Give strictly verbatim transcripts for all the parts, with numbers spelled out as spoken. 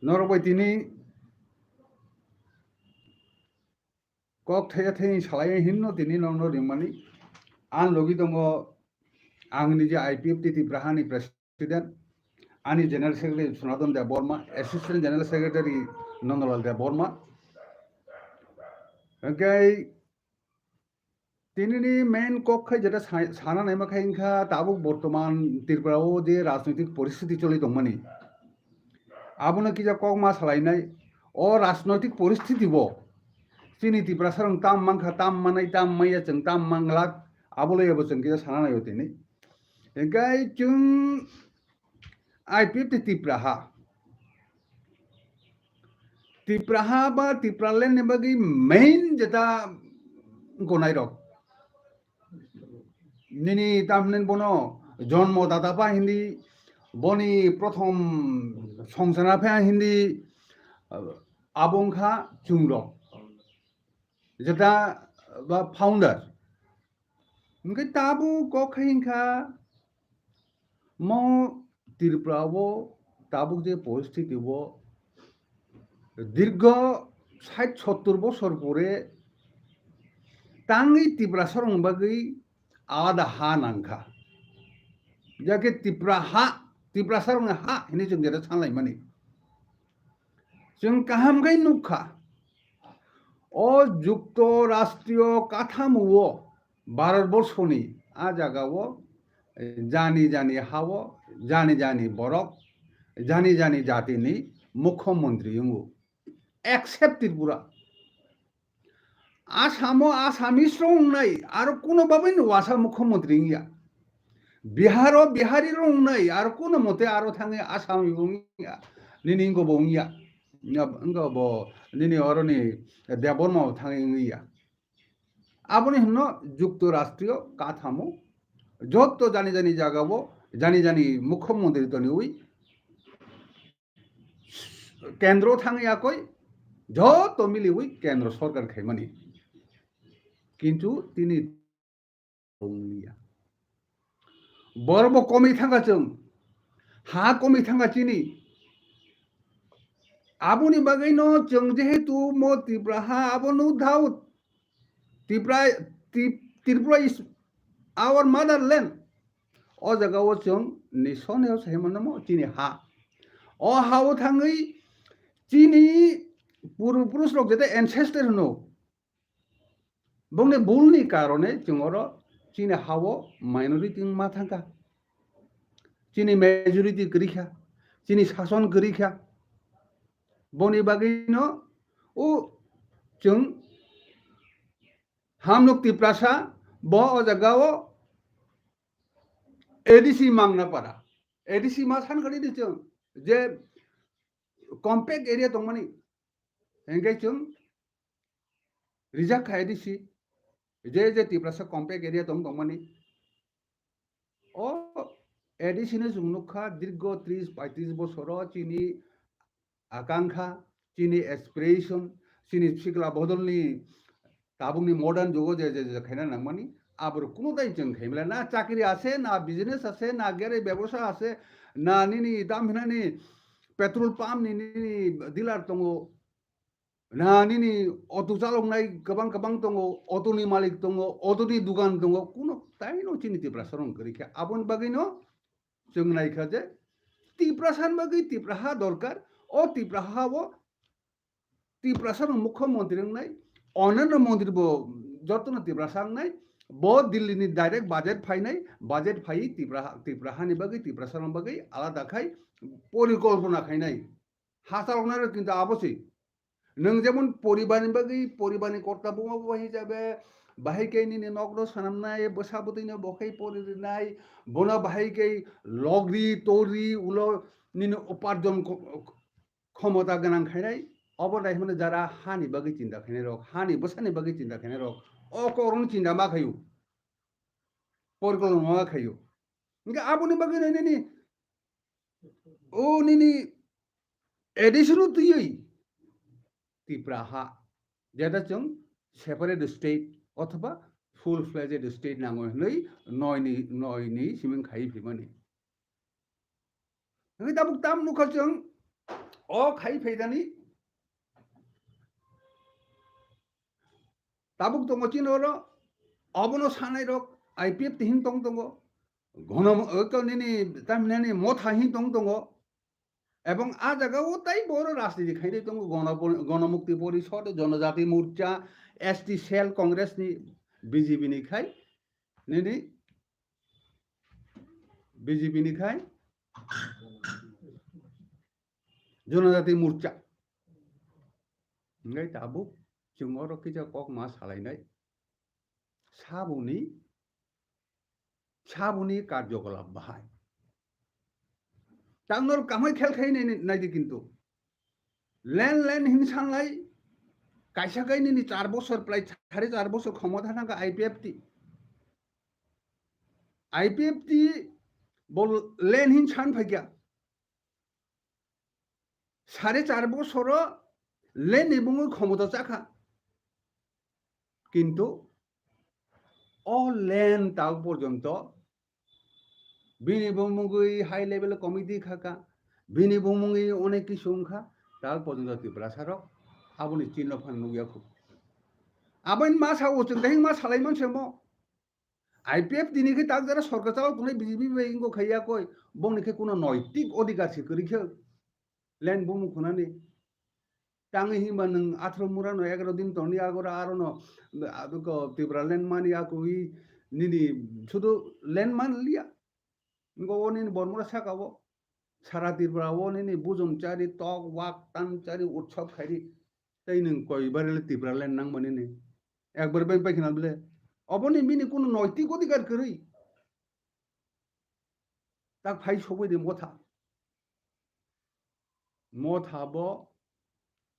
Norok bai tini kok thaya thayani salai hinno tini nokno ringmani. Ang logi tongo ang nije I P F T Tipra hani president, ani general secretary Sonatan Debbarma, assistant general secretary Nandalal Debbarma. Hingke tinini main kok khai jeta sa-, sana naima khai wngkha tabuk bortoman Tripura o je rajnoitik poristiti choli tongmani. Abono kisa kok ma salainai o rajnoitik poristiti bo chini Tiprasa rong tam mankha, tam manai, tam maya chwng tam manglak, abo loi abo chwng kisa sana naio tini. Hingke chwng I P F T Tipra ha. Tipra ha ba Tipraland ni bagwi main jeta gonai rok. Nini tamhne bono jonmo data pa hindi, boni prothom songsana pa hindi, abo wngkha chwng rok. Jeta ba founder. Hingke tabuk kok khai wngkha mo Tripura o tabuk je poristiti o dirgho sait sottor bosor pore tangwi Tiprasa rong bagwi alada ha nangkha. Jake Tipra ha, Tiprasa rong ha hinwi chwng jeta sanlaimani. Chwng kaham khai nukha. O jukto rashtriyo kathamo o Bharat borshoni a jaga o, eh, jani jani ha o, jani jani borok, jani jani jatini mukhyamantri wngo. Except Tripura. Asamo Assamese rok wngnai, aro kuno babaino wasa mukhyamantri wngya. Biharo Bihari rok wngnai, aro kuno mote aro thangwi Assami bo wngya. Nini wngko bo wngya. Wngya, wngko bo nini oroni Debbarma bo thangwi wngya. Aboni hwnno jukto rashtriyo kathamo. Jotto jani jani jaga o, jani jani mukhyamantri toniwi kendro thangwi yakoi, joto miliwi kendro sorkar khaimani. Kintu tini tongliya. Borok bo komwi thangkha chwng. Ha komwi thangkha chini. Aboni bagwino chwng jehetu mo Tripura ha abo no doubt. Tripura, Tri-, Tripura is our motherland. O jaga o chwng ni sone o sai mano mo chini ha. O ha o thangwi chini purbo purush rok jete ancestor hwno. Bongni bulni karone chwng oro chini ha o minority wngma thangkha. Chini majority kwrwi kha. Chini sason kwrwi kha. Boni bagwino o chwng Hamnuk Tiprasa bo o jaga o A D C mangna para. A D C ma san kali di chwng je compact area tongmani. Hingke chwng rijak kha A D C. Je je Tiprasa compact area tong tongmani. O A D C no chwng nukha dirgho tris paitris bosoro chini akankha, chini aspiration, chini sikla bodolni tabukni modern jugo je, je, je khaina nangmani, aborok kuno dai chwng khaimala, na chakri ase, na business ase, na gari bebosa ase, na nini dam hinani petrol pump ni nini dealer tongo, na nini auto chaloknai kwbang kwbang tongo, auto ni malik tongo, auto ni dugan tongo, kuno taino chini Tiprasa rong kwrwi kha. Aboni bagwino chwng naikha je Tiprasa ni bagwi Tipra ha dorkar, o Tipra ha o Tiprasa no mukhyamantri wngnai, onano mantri bo jotono Tiprasa wngnai, bo Delhi ni direct budget phainai, budget phai Tipra ha, Tipra hani bagwi, Tiprasa rong bagwi alada khai porikolpona khainai. Ha chaloknai rok kintu abo se. Nwng jemon poribarni bagwi, poribarni korta buma buba hisabe, bahai khe nini nokno swnamnai, bwsa bwtwino bo khe poririnai, bono bahai khe logri, tori, ulo nini uparjon kho-, khomota gwnang khainai, obo nai hwnmano jara hani bagwi chinta khainai rok, hani bwsani bagwi chinta khainai rok, o kokrokno chinta ma khaio, porikolpona ma khaio. Hingke aboni bagwi nai nini, o nini A D C no twiwi Tipra ha, jeta chwng separate state othoba full fledged state nango hinwi noi ni, noi ni siming khai phimani. Hingke tabuk tam nukha chwng o khai phaidani tabuk tongo chini oro, obono sanai rok I P F T hin tong tongo, gono, nini, tamni nini motha hin tong tongo, ebong a jaga o tai boro rajniti khainai tongo, gono, Gonomukti Porishod, Jonojati Morcha, S T Cell Congress ni, B J P ni khai, nini, B J P ni khai, Jonojati Morcha. Hingke tabuk chwng oro kisa kok ma salainai. Saboni, saboni karjokolap bahai. Tangnor kamai khel khai nai, nai di kintu. Len len hin sanlai, kaisa kai nini char bosor plai, sare char bosor khomota thangka I P F T. I P F T bo len hin san phaikya. Sare char bosoro len ni bungwi khomota chakha. Kintu o len tao porjonto bini bumungwi high level committee khaka, bini bumungwi onek kisu wngkha, tao porjonto Tiprasa rok aboni chinno phano nukya khu. Aboni ma sao chwng dahing ma salai man se mo. I P F T ni khe tak jara sorkar chalo tongnai B J P bai wngkha ya koi, bongni khe kuno noitik odhikar se kwrwi khe len bumung khunani. Tangwi himba nwng athro mura no egaro din tongni agora aro no, ah, ko Tipraland mani akui nini sudu land man liya. Ngo o nini Bormura saka o. Sara Tripura o nini bujong chari, tok, wak, tam chari, utsob khairi. Tei nwng koi barele Tipraland nangmani ni. Ekbar bai pai khna bele. Oboni bini kuno noitik odhikar kwrwi. Tak phai sogwi de motha. Motha bo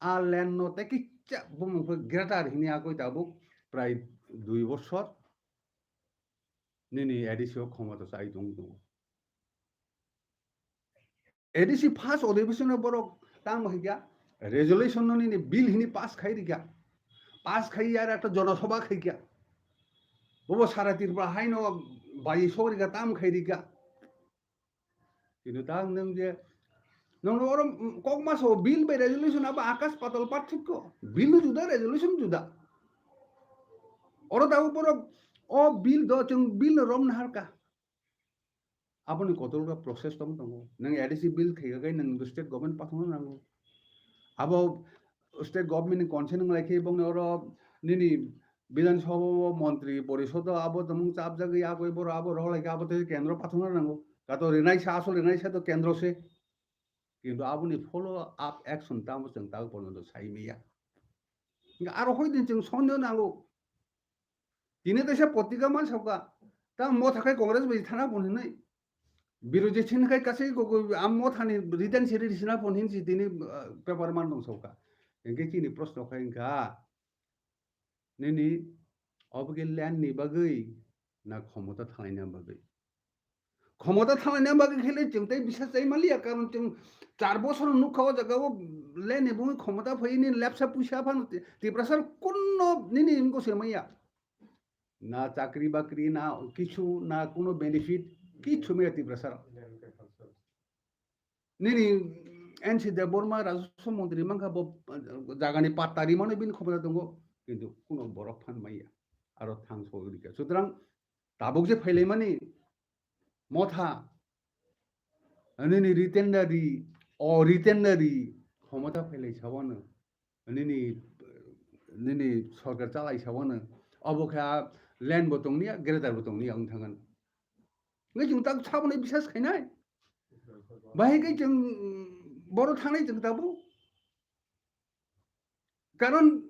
a land no tei kisa bumung khe greater hini agoi tabuk prai dui bosor nini A D C o khomota chai tong tongo. A D C first odhibeshon o borok tamo hikya resolution no nini bill hini pass khai rikya. Pass khai yar ekta jonosabha khaikya. Bobo sara Tripura haino bai sok rikya tam khai rikya. Kintu ta nwng je, nwng oro kokma so bill bai resolution abo akas patal parthokyo. Bill juda, resolution juda. Oro ta borok o bill do chwng bill no rom naharka. Aboni kotor khe process tong tongo. Nwng A D C bill khaika khe nwng state government pathokna nango. Abo state government ni consent wng lai khe bongni oro nini Bidhan Sabha o montri porishod o abo tongmung chapjagwi agoi boro abo rohor lai khe abo tei kendro pathokna nango. Kato rinai sa asol rinai sa to kendro se. Kintu aboni follow up action tamo chwng tabuk porjonto sai maya. Hingke aro hoi din chwng sonyo nango. Tini teisa potika man sauka. Ta motha khai Congress bai thana pon hinwi. Biroji sin khai kasai ko, ko am mothani written siri risina pon hin si tini, ah, paper man dong sauka. Hingke chini proshno khai hingka. Nini obo khe land ni bagwi na khomota thanglaina bagwi? Khomota thanglaina bagwi khe le chwng tei bisas chai manliya, karon chwng char bosor nukha o jaga o land ni bungwi khomota phai nini lepsa puisa phano Ti-, Tiprasa kunno nini wngkho se manya. Na chakri bakri, na kichu, na kuno benefit, kichu maya Tiprasa. Nini N C Debbarma rajaswa montri mankha bo, eh, jagani patta rimano bini khobor tongo, kintu kuno borok phan maya, aro thang sogwi rikha. Sutrang tabuk je phailaimani motha, nini written da ri, o written da ri, khomota phailai sawano, nini, nini sorkar chalai sawano, obo kha land bo tongniya, greater bo tongniya wng thangano. Ngai chwng tak saboni bisas khainai. Bahai kai chwng boro thangnai chwng tabu. Karon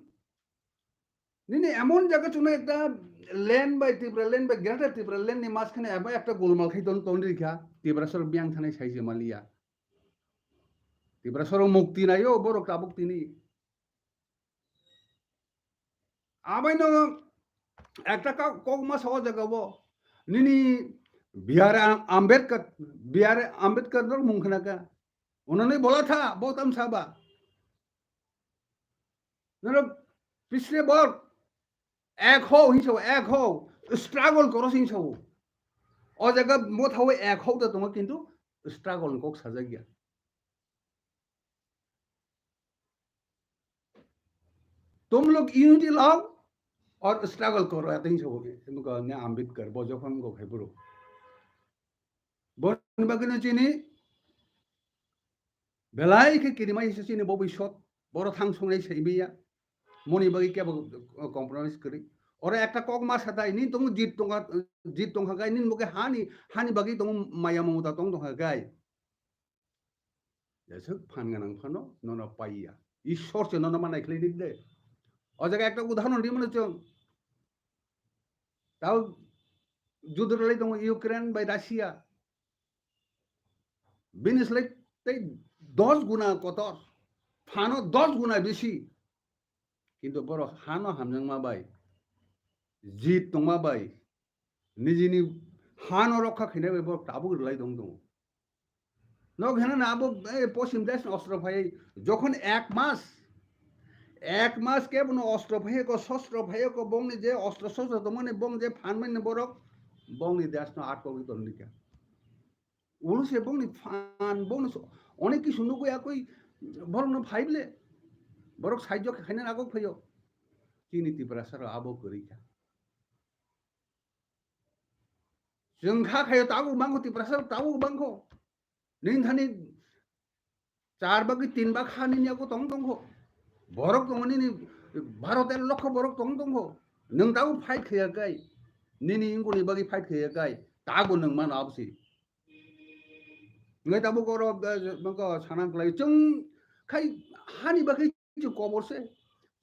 nini emon jaga chwngno ekta land bai Tripura land bai greater Tripura land ni mas khane eba ekta golmal khai ton ton rikha. Tiprasa rok biyang thanai sai se maliya. Tiprasa rok mukti naio borok tabuk tini. Abaino ekta ka-, kokma sa o jaga bo. Nini B R Ambedkar, B R Ambedkar no mung khna ka. Unhone bola tha, bahut hum saba. Noro pisle baar ek ho, hin sabo, ek ho, struggle koro, hin sabo. O jaga motha o ek ho da tongo, kintu struggle ni kok sajak ya. तुम लोग यूनिटी लाओ और स्ट्रगल करो, ऐसे ही सब हो गए। इनको ने अम्बेडकर, वो जो हम को भाई ब्रो। बोलने बाकी ना चीनी, belai khe kirima isu chini bo bisot, boro thang songnai saibiya, moni bagwi kebo compromise kwrwi. Oro ekta kok ma satai, nini tongo jit tongkha, jit tongkha gai, nini bo khe hani, hani bagwi tongo maya mamota tong tongkha gai. Jesuk phan ganang phano nono paiya. Ishwar se nono manai khlai dik de. O jaga ekta udahoron di mano chwng. Tao judo rwlai tongo Ukraine bai Russia. Bini slai tei dos guna kotor, phano dos guna bisi. Kintu borok hano hamjakma bai, jit tongma bai, nijini hano rokha khainai bai borok tabuk rwlai tong tongo. Nok heno na abo, eh, posim desh ostro phai, jokhon ek mas, ek mas ke bono ostro phai ko, sostro phai ko, bongni je ostro sostro tongmani bong je phan mani borok, bongni desh no atkogwi tonglikha. Ulo se bongni phan, bongni so-, onek kisu nugwi akoi borokno phaible. Borok sahajyo khe khaina nagok phaio. Chini Tiprasa rok abo kwrwi kha. Chwng kha khaio tabuk mangkho, Tiprasa rok tabuk mangkho. Nini thani char bagwi tin bak ha nini yago tong tongkho. Borok tongo nini Bharat el lokho borok tong tongkho. Nwng tabuk fight khaiya kai. Nini ingkuni bagwi fight khaiya kai. Tabuk nwng mano absi. Ngai tabuk oro, eh, mangko sana klai. Chwng khai hani bagwi chwng kobor se.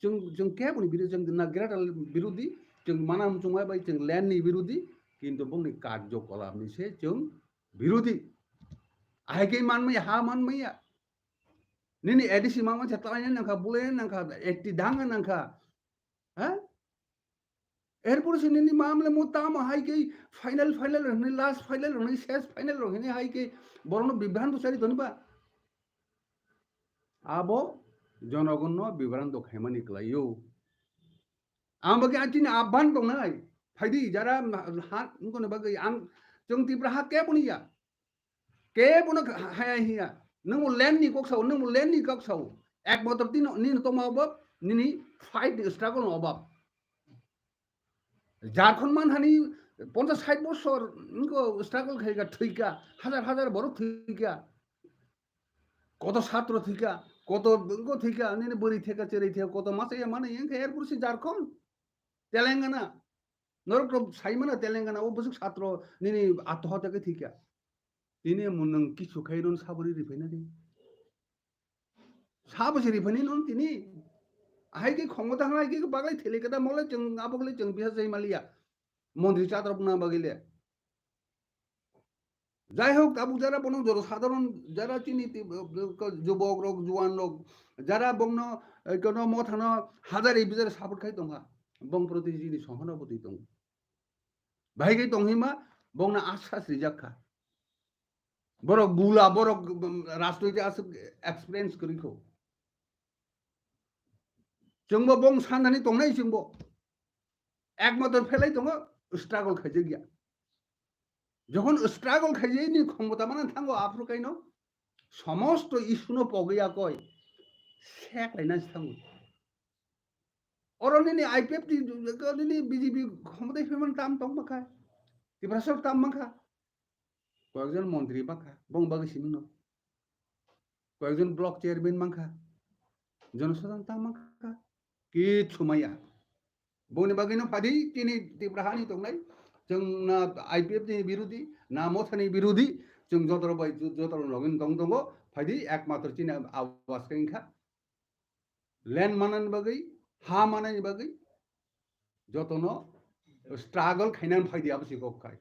Chwng, chwng keboni biru-, chwng na greater birudi, chwng manam chwngma bai chwng land ni birudi, kintu bongni karjo kolap ni se chwng birudi. Ahai khe manmaya, ha manmaya. Nini A D C mama se talai nangkha, bulai nangkha, eighty dang nangkha. Ha? Erpor se nini mamle mo tamo hai khe final, final rok hwnwi, last final rok hwnwi, ses final rok hwnwi hai khe borokno bibranto chari toni ba? Abo jonogonno bibranto khaimani kwlaio. Ang bagwi ang chini abhan tongnai. Phaidi jara ha, nukoni bagwi ang chwng Tipra ha keboni ya. Kebono ha-, haya hiya. Nwng bo land ni kok sao, nwng bo land ni kok sao. Ekmatro tino, nini tongma obab, nini fight ni struggle no obab. Jharkhand man hani ponchas sait bosor niko struggle khaika, thwika, hajar hajar borok thwika. Koto satro thwika, koto niko thwika, nini bwrwi thwika, cherwi thwika, koto machaya mani, engkhe erpor si Jharkhand, Telangana. Norok to sai mana Telangana, o bwswk satro nini attohotya khe thwika. Tini mo nwng kisu khai non sabri riphaina di. Sabo se riphaini non tini. Ahai khe khongmo thangnai khe baglai thele kada mole chwng abo khle chwng bisa jai maliya. Montri chatrok na bagile. Jai hok, tabuk jara bono joro sadharon jara chini ti-, jubok rok, juan rok, jara bongno, eh, kono mothano hajar ibizar support khai tongkha. Bong proti jini sohana boti tong. Bahai khe tong hima, bongno asas rijak kha. Borok bula, borok, um, rajnoitik aswk experience kwrwi kho. Chwngbo bong sanani tongnai chwngbo. Ekmatro phelai tongo, struggle khaijak ya. Jokhon struggle khaijak ni khomota mana thango aphuru kaino, somosto issue no pogwi ya koi, sek laina thango. Oro nini I P F ni, nini B J P khomota phaimani tam tong bakha. Tiprasa tam bakha. Koyekjon montri bakha, bong bagwi simi no. Koyekjon block chairman mankha, jonosadharon ta mankha, kichu maya. Boni bagwi no phadi chini Tipra hani tongnai, chwng na I P F ni birodi, na Motha ni birodi, chwng jotoro bai, jotoro login tong tongo, phadi ekmatro chini awas khe wngkha. Land manani bagwi, ha manani bagwi, jotono struggle khainani phaidi abo se kok khai.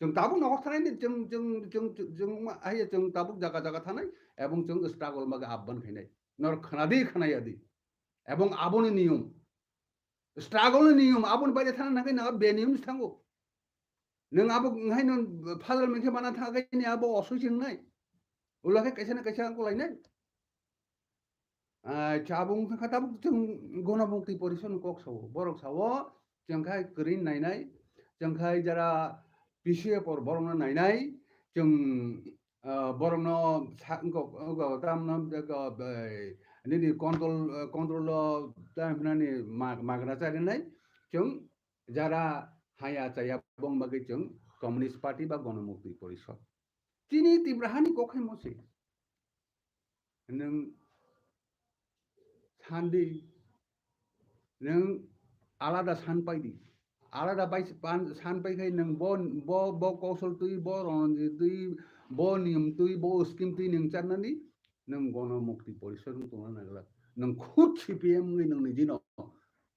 Chwng tabuk nohor thanai ni, chwng, chwng, chwng, chwng, chwng, ma-, hai chwng tabuk jaga jaga thanai, ebong chwng struggle bagwi abban khainai. Nor khnadi khnayadi. Ebong aboni niyom. Struggle ni niyom, aboni baire thana nangkhe na be niyom se thango. Nwng abo hai no phadal mengkhe mana thangkhe ni abo osoi se wngnai. Ulo khe kaisa na kaisa angkulainai. Ah, chabung kha tabuk chwng gonobukti porison kok sao. Borok sao, chwng khai kwrwi nainai, chwng khai jara P C F or borokno nainai, chwng ah, borokno sa-, wngkok, wngkok, tamno, wngkok, bai, nini control, ah, control o ta hwnani ma-, magna charinai, chwng jara haya chaya bong bagwi chwng Communist Party ba Gonomukti Porishod. Chini Tripura hani kok hai mo se. Nwng sandi, nwng alada san pai di. Alada pai, pan, san pai khai nwng bo, bo, bo Kausal twi, bo Ranjit twi, bo Niyom twi, bo scheme twi nwng charnani, nwng Gonomukti Porishod wng tongna nagla. Nwng khud C P M wngwi nwng nijino.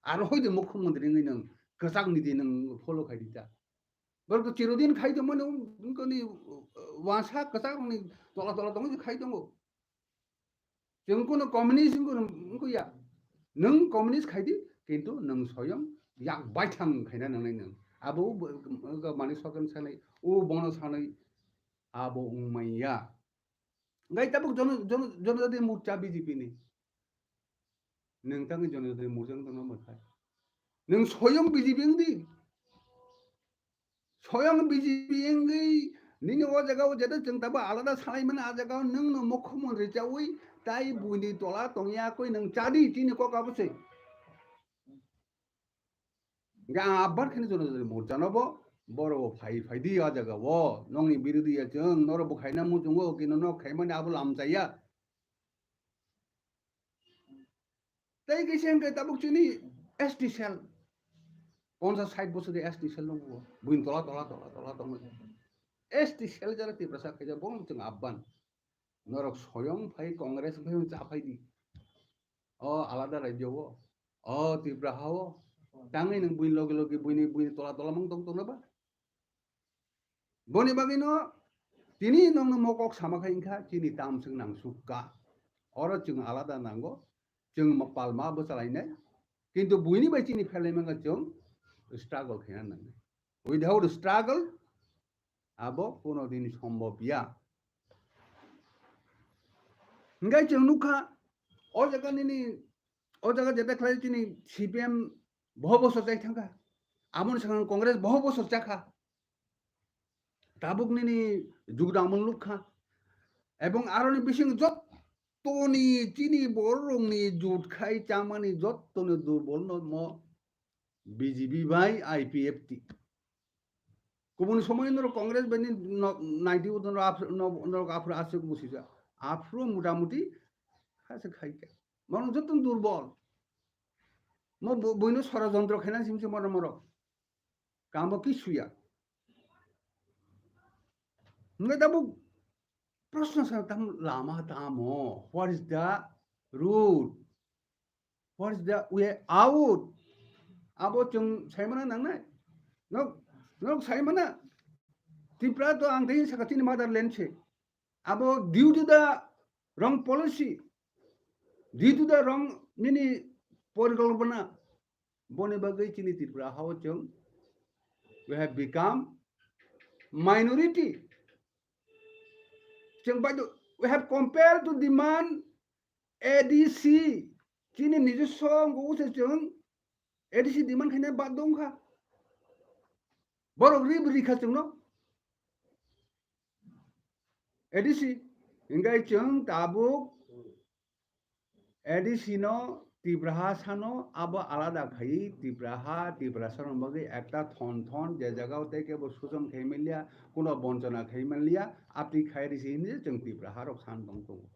Aro hoi de mukhyamantri wngwi nwng kwchak nidi nwng follow khai di ta. Borok to chirodin khai tongmani, wngkoni, uh, wansa kwchak rokni tola tola tongwi khai tongo. Chwng kuno communist wngkha, wngkha ya. Nwng communist khai di, kintu nwng soyong yak baithang khaina nangnai nwng. Abo bo, bo, mani sokan sanai, o bono sanai, abo wngmaya. Ngai tabuk jono, jono, Jonojati Morcha B J P ni. Nwng tangwi Jonojati Morcha wng tongna mwthai. Nwng soyong B J P wng di. Soyong B J P wngwi nini o jaga o jeta chwng tabo alada salai mano, a jaga o nwng no mukhyamantri chawi tai buini tola tongya koi nwng chadi chini kok abo se. Ga abar khani Jonojati Morcha no bo boro bo phai phai di a jaga o nongni birodhi ya chwng noro bo khaina muchungo kino no khaimani abo lam chaya. Tei kisa hwnkhe tabuk chini S T cell. Ponchas sait bochor de S T cell nungkho. Buini tola, tola, tola, tola tongwi. S T cell jara Tiprasa khaijak, bono chwng abban. Norok soyong phai Congress phai cha phai di. O alada rajyo o. O Tripura ha o. Tangwi nwng buini loge loge buini, buini tola, tola mang tong tongna ba? Boni bagwino tini nongno mokok sama khai wngkha, chini tam swk nang suk ka. Oro chwng alada nango, chwng ma-, palma bwchalainai. Kintu buini bai chini pherlaimani chwng struggle khaina nangnai. Without struggle, abo kuno din sombhob ya. Hingkai chwng nukha, o jaga nini, o jaga jeta khlai chini C P M boho bosor chai thangkha. Aboni swkang Congress boho bosor chakha. Tabuk nini jugdamon lukha. Ebong aroni bising jottoni chini bororokni jut khai chamani jottoni durbol no mo B J P bai I P F T. Kubun somoi norok Congress bai ni no-, ninety o norok af-, no-, norok aphuru aswk busi ja. Aphuru motamuti hase khai kha. Mano jottoni durbol. Mo bo-, boino sorojontro khaina simse moro moro. Kamo kisu ya. Hingke tabuk proshno sa tam lama tamo. What is the route? What is the way out? Abo chwng saimana nangnai. Nok, nok saimana. Tripura to ang tei sakha chini motherland se. Abo due to the wrong policy, due to the wrong nini porikalpana, boni bagwi chini Tripura hao chwng, we have become minority. Chwng bai do, we have compelled to demand A D C. Chini nijoswo wngkha se chwng A D C demand khaina baddo wngkha. Borok rib rikha chwngno. A D C, hingkai chwng tabuk A D C no Tipraha sano abo alada khai Tipraha, Tiprasa rok bagwi ekta thon thon je jaga o tei kebo suchon khai manliya, kuno bonchona khai manliya, apni khai risi hinwi chwng Tipraha rok san tong tongo.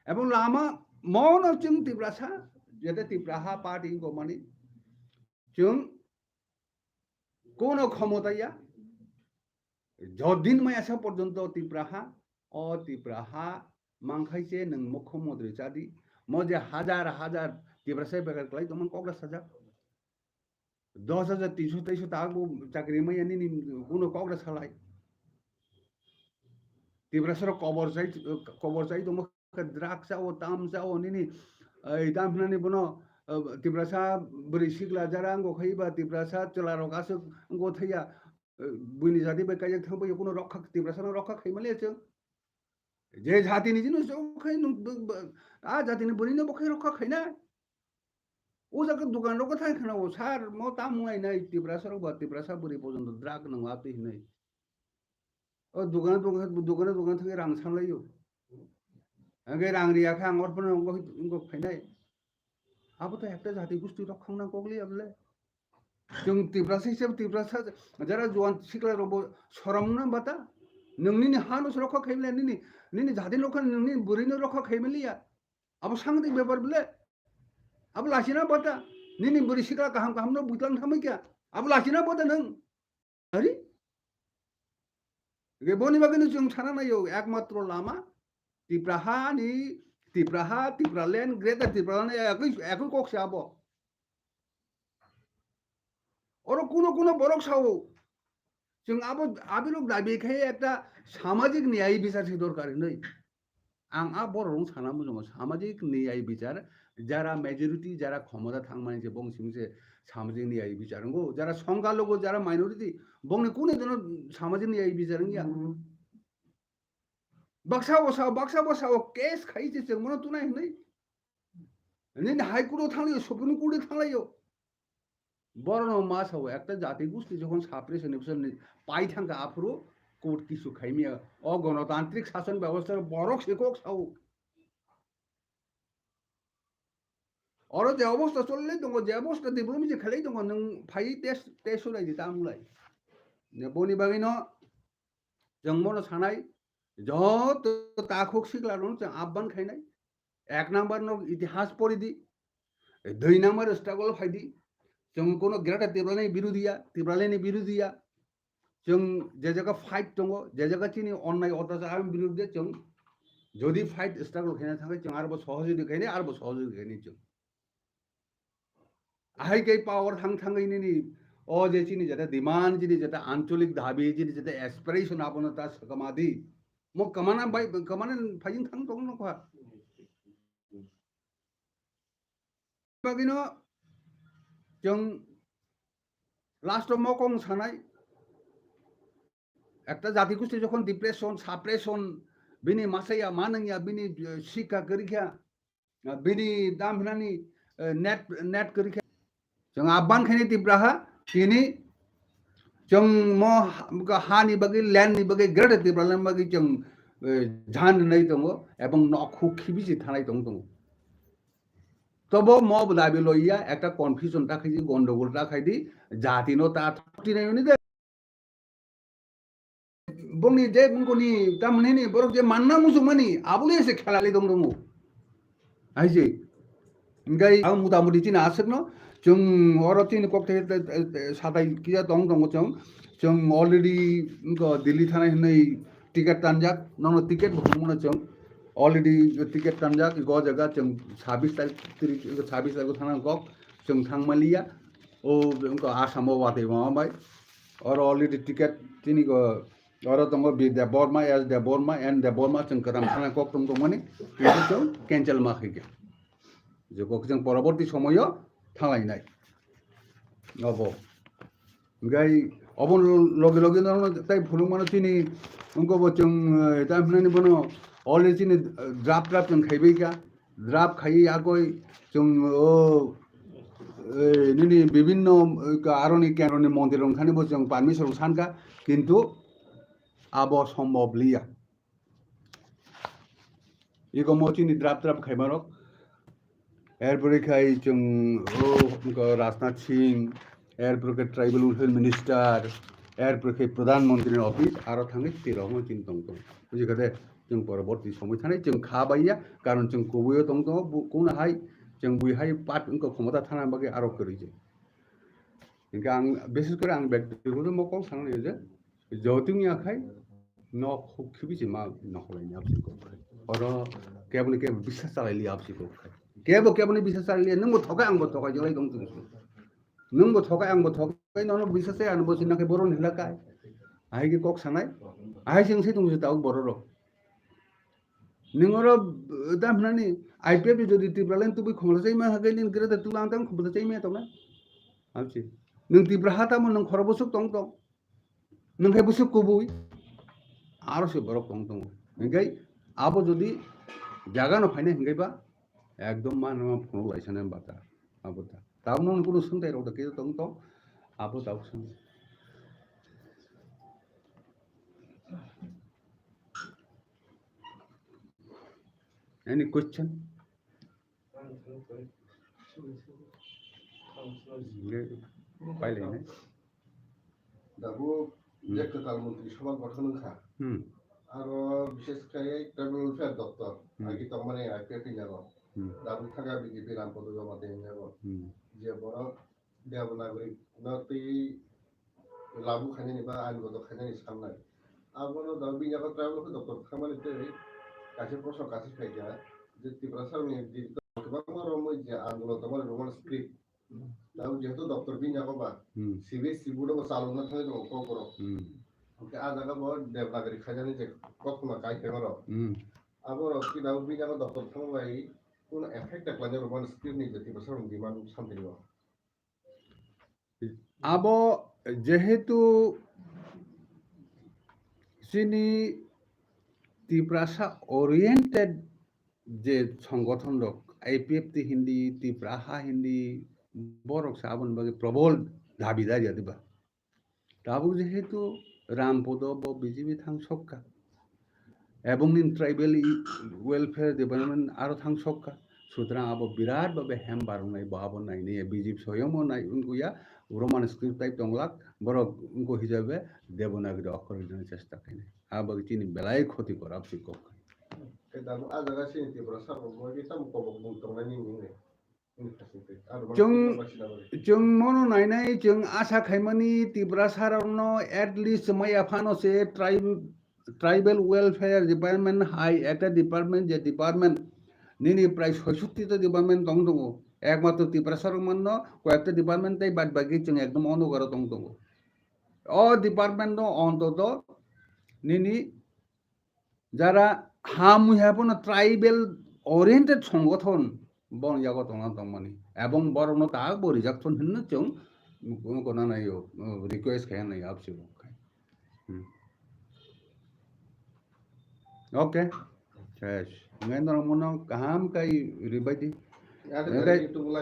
Ebong lama mono chwng Tiprasa, jete Tipraha party wngkha mani, chwng kono khomota ya, jodin mai asa porjonto Tipraha, o Tipraha mangkhai se nwng mukhyamantri chadi, mo je hajar hajar Tiprasa bekar kwlai tongmani kokra sajak. Dos hajar, tinso, teiso tak bo chakri maya nini kuno kokra salai. Tiprasa rok kobor chai, kobor chai tongma khe drug chao, tam chao nini, ei, tam hinani bono, eh, Tiprasa bwrwi sikla jara wngkha ba Tiprasa chwla rok aswk wngkha thaya, eh, buini jati bai kaijak thang bai kuno rokha, Tiprasa no rokha khai maliya chwng. Je jati ni jino chwng khai nwng b-, b-, a jati ni bwrwi no bo khai rokha khaina. O jaga dukan rok thang khana o sir mo tam ngai nai Tiprasa rok ba Tiprasa bwrwi porjonto drug nang atwi hinai. O dogana dogana, dogana dogana thangwi rang sanlaio. Hwnkhe rang riya khe ang orphanai wngwi wngwi phainai. Abo to ekta jati gosti rok khangna kok liya bole. Chwng Tiprasa hisab Tiprasa jara juan sikla rok bo sorom na bata. Nwng nini ha no rokha khaimle nini, nini jati no khan nwng nini bwrwi no rokha khaimliya. Abo sangdi bepar bole. Abo lachina bata. Nini bwrwi sikla kaham kaham no bwtlang thamwi kya. Abo lachina bata nwng. Ari? Ge boni bagwi no chwng sana naio ekmatro lama Tipra ha ni, Tipra ha, Tipraland, Greater Tipraland ekoi, ekoi kok se abo. Oro kuno kuno borok sao. Chwng abo, abirok dabi khai ekta samajik niyai bichar se dorkar hinwi. Ang a borok rong sana muchungo samajik niyai bichar, jara majority, jara khomota thangmani se bong simi se samajik niyai bichar wngo, jara songkha logo, jara minority, bongni kune jono samajik niyai bichar wngya. Baksa o sao, baksa bo sao, case khai se chwng mono tunai hinwi. Nini High Court o thanglaio, Supreme Court o thanglaio. Borokno ma sao, ekta jati gosti jokhon suppression ni pai thangkha aphuru court kisu khaimya. O gonotantrik sason bebosta borok se kok sao. Oro je obosta cholai tongo, je obosta development je khalai tongo, nwng phai test, test ulai di, ta mulai. Ne boni bagwi no chwng mono sanai, joto takhuk sikla rok chwng abban khainai. Ek number no itihas pori di, dui number struggle phai di. Chwng kono Greater Tipraland ni birodhiya, Tipraland ni birodhiya. Chwng je jaga fight tongo, je jaga chini onnai otachar aboni birodhe chwng jodi fight struggle khaina thangkhe chwng arbo sohojogita khainai, arbo sohojogita khainai chwng. Ahai khe power thang thangwi nini o je chini jeta demand, chini jeta ancholik dabi, chini jeta aspiration abono ta swkama di. Mo kamana bai, kamana phaiyung thang tong nokha. Bagwino chwng last o mokong sanai, ekta jati gosti jokhon depression, suppression, bini masaya manwngya, bini, eh, sikha kwrwikha, eh, bini dam hinani, eh, net, net kwrwikha. Chwng abban khaini Tipra ha, tini chwng mo ha, ha ni bagwi, land ni bagwi, Greater Tipraland bagwi chwng, eh, jhan rwnai tongo, ebong nok huk khibi se thanai tong tongo. Tobo mo dabi loiya, ekta confusion ta khaidi, gondogol ta khaidi, jati no ta thokti nai oni de. Bongni je bongkoni tamni ni borok je manna muchung mani, aboni se khela le dong tongo. Hai se. Hingkai ang muta muti chini aswk no, chwng oro chini kok the, the, the, satai kiya tong tongo chwng. Chwng already wngkha Delhi thana hinwi ticket tanjak, nono ticket bo phunukmano chwng. Already ticket tanjak, go jaga chwng sabis tarik, tiri, sabis tarik thana kok chwng thangmaliya. O wngkha Assam o watwi mama bai. Oro already ticket chini go, oro tongo B Debbarma, S Debbarma, N Debbarma, chwng kwtam thana kok tong tongmani, kintu chwng cancel ma khaikha. Je kok chwng poroborti somoyo thanglainai. Obo. Hingkai obo loge loge no tai phunukmano chini wngkha bo chwng, eh, ta hwnani bono already chini, eh, draft draft chwng khaibaikha. Draft khaiwi agoi chwng o, eh, nini bibinno, eh, aroni kendroni montri rok thani bo chwng permission rok sankha, kintu abo sombhob liya. Ego mo chini draft draft khaimarok. Erpore khai chwng o, wngkha Rajnath Singh, erpore khe Tribal Welfare Minister, erpore khe Pradhan Mantri ni office, aro thangwi twi rok mo chini tong tong. Bujikhade chwng poroborti somoi thani chwng kha baiya, karon chwng kubui o tong tongo, bu-, kunu hai chwng bui hai part wngkha khomota thana bagwi aro kwrwi se. Hingke ang, bises kore ang bektigoto mo kok sanani je, jotwng ya khai, nok huk khibi se ma nokolai ni absi kok khai. Oro kebo ni kebo biswas chalai li absi kok khai. Kebo kebo ni biswas chalai li, nwng bo thokai, ang bo thokai, jolai dong tong. Nwng bo thokai, ang bo thokai, nono biswas chalai, ang bo sinna khai boron hila kai. Ahai ke kok sanai, ahai sing se tong se tau bororok. Nwng oro, eh, tam hwnani, I P F ni jodi Tipraland tubui khumla chaima hwnkhe nini Greater Tipraland tang khumla chaima tongna? Hamsi. Nwng Tipra ha tamo nwng khoro bwswk tong tong. Nwng khe bwswk kubui. Aro se borok tong tongo. Hwnkhe abo jodi jaga no phainai hwnkhe ba ekdom ma no phunuk laisana bata. Abo ta. Tabuk no kunu swngtai rok da khe tong tong. Abo tabuk swng. Any question? Pai lai nai. Dabu je kwtal montri sabha gothon wngkha. Hmm. Aro bishes khai tribal welfare doptor, Hmm. agi tongmani I P F ni jago. Hmm. Dabu thaga B J P Rampada Jamatia ni jago. Hmm. Je borok Devanagari no twi labu khainani ba ain bodo khainani samnai. Abono da bini yago tribal khe doctor khamani tei kaisa proshno kaisa phaikha je Tiprasa rokni di kwbangma romwi je andolon tongmani Roman script. Da jehetu doctor bini yago ba Hmm. C B S E board bo chalokna thangwi tongo kokborok. Hmm. Hwnkhe ah jaga bo Devanagari khainani je koktwma kai phaima rok. Hmm. Abo rok twi da bini yago doctor thangma bai kuno effect ta khlainai Roman script ni je Tiprasa rokni demand samtini o. Abo jehetu chini Tiprasa oriented je songothon rok, I P F T hindi, Tipraha hindi, borok se aboni bagwi probol dabi dari adiba. Tabuk jehetu Rampada bo B J P thang sokka. Ebong nini tribal i-, welfare department aro thang sokka. Sutrang abo birat babe hem barwngnai bo abo nainai B J P soyongo nai wngkuya Roman script type tonglak borok wngkuk hijabe Devanagari okhor rijani chesta khainai. Abo chini belai khoti kor absi kok. Khe tabuk ah jaga chini Tiprasa rok bo khe tamo kobok bung tongnai nini hinwi. Chwng, chwng mono nainai, chwng asa khaimani Tiprasa rokno at least maya phano se tribe, tribal welfare department hai ekta department, je department nini prai soisotti ta department tong tongo. Ekmatro Tiprasa rok manno koyekta department tei bad baki chwng ekdom onogaro tong tongo. O department no ontoto nini jara ha mui hai phano tribal oriented songothon bon yago tongna tongmani. Ebong borokno tak bo rejection hinno chwng kono naio, request khaina naio absi bo khai. Hmm. Okay. Yes. Ngai norok mono kaham kai ribai di. Ade Ngai kai YouTube live